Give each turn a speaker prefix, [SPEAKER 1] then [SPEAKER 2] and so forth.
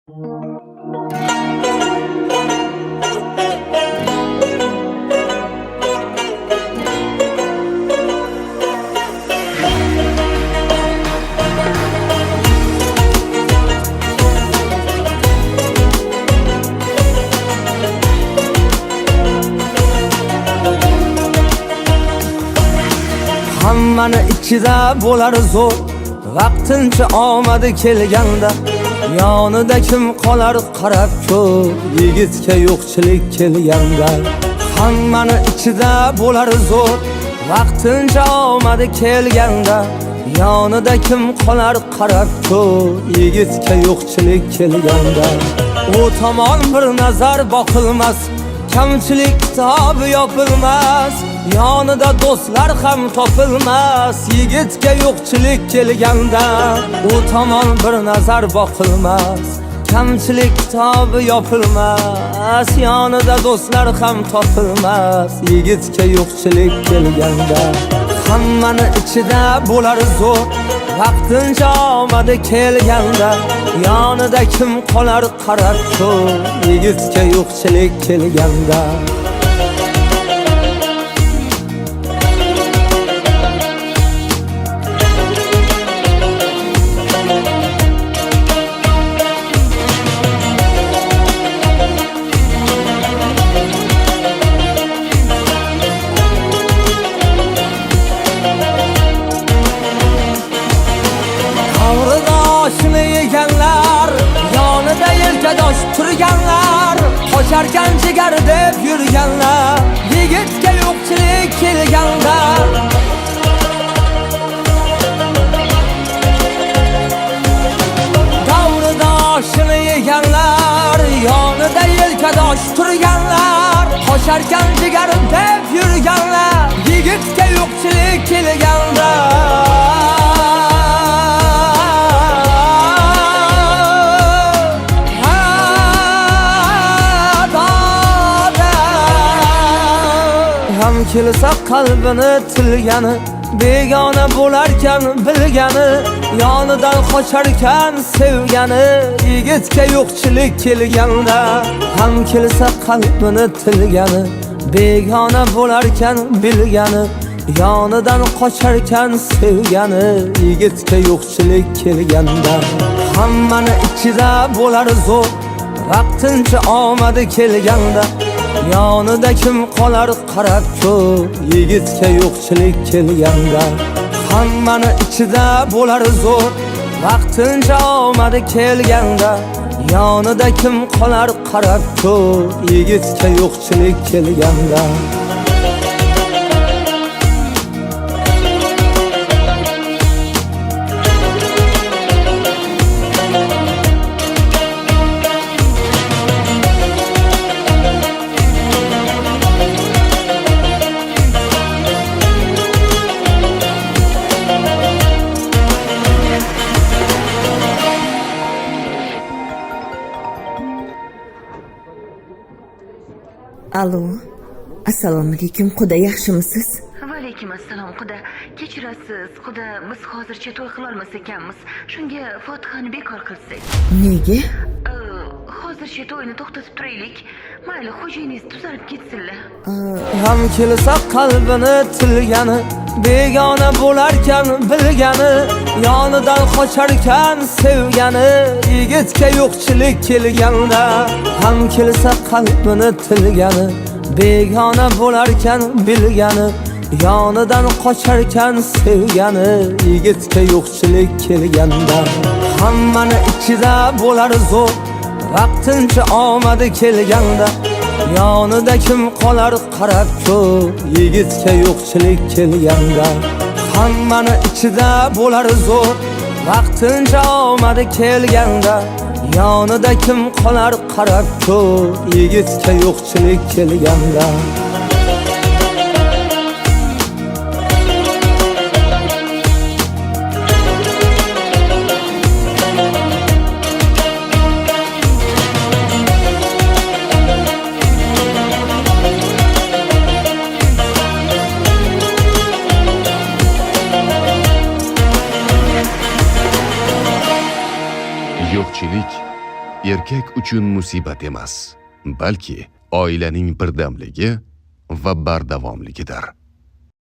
[SPEAKER 1] Hammani ichida bo'lar zo'r, vaqtincha omadi kelganda, yonida kim qolar qarab ko'r, yigitga yo'qchilik kelganda. Hammani ichida bo'lar zo'r, vaqtincha omadi kelganda, yonida kim qolar qarab ko'r, yigitga yo'qchilik kelganda. U tomon bir nazar boqilmas, kamchilik kitobi yopilmas, yonida do'stlar ham topilmas, yigitga yo'qchilik kelganda. U tomon bir nazar boqilmas, kamchilik kitobi yopilmas, yonida do'stlar ham topilmas, yigitga yo'qchilik kelganda. Hammani ichida bo'lar zo'r, vaqtincha omadi kelganda, yonida kim qolar qarab ko'r, yigitga yo'qchilik kelganda. Qoshini yeganlar, yonida yelkadosh turganlar, qocharkan jigar deb yurganlar, yigitga yo'qchilik kelganda. Davrida oshini yeganlar, yonida yelkadosh turganlar, qocharkan jigar deb yurganlar, yigitga yo'qchilik kelganda. Ham kelsa qalbini tilgani, begona bo'larkan bilgani, yonidan qocharkan sevgani, yigitga yo'qchilik kelganda. Ham kelsa qalbini tilgani, begona bo'larkan bilgani, yonidan qocharkan sevgani, yigitga yo'qchilik kelganda. Hammani ichida bo'lar zo'r, vaqtincha omadi kelganda, yonida kim qolar qarab ko'r, yigitga yo'qchilik kelganda. Hammani ichida bo'lar zo'r, vaqtincha omadi kelganda, yonida kim qolar qarab ko'r, yigitga yo'qchilik kelganda.
[SPEAKER 2] Alo, assalomu alaykum quda, yaxshimisiz?
[SPEAKER 3] Va alaykum assalom quda. Kechirasiz quda, biz hozircha to'y qilolmas ekanmiz. Shunga fotihani bekor qilsak.
[SPEAKER 2] Nega?
[SPEAKER 3] Hozircha to'yni to'xtatib turaylik. Mayli, xo'jayiningiz tuzalib ketsinlar.
[SPEAKER 1] Ham kelsa qalbini tilgani, begona bo'larkan bilgani, yonidan qocharkan sevgani, yigitga yo'qchilik kelganda. Ham kelsa qalbini tilgani, begona bo'larkan bilgani, yonidan qocharkan sevgani, yigitga yo'qchilik kelganda. Hammani ichida bo'lar zo'r, vaqtincha omadi kelganda, yonida kim qolar qarab ko'r, yigitga yo'qchilik kelganda. Hammani ichida bo'lar zo'r, vaqtincha omadi kelganda, yonida kim qolar qarab ko'r, yigitga yo'qchilik kelganda.
[SPEAKER 4] Yo'qchilik erkak uchun musibat emas, balki oilaning birdamligi va bardavomligidir.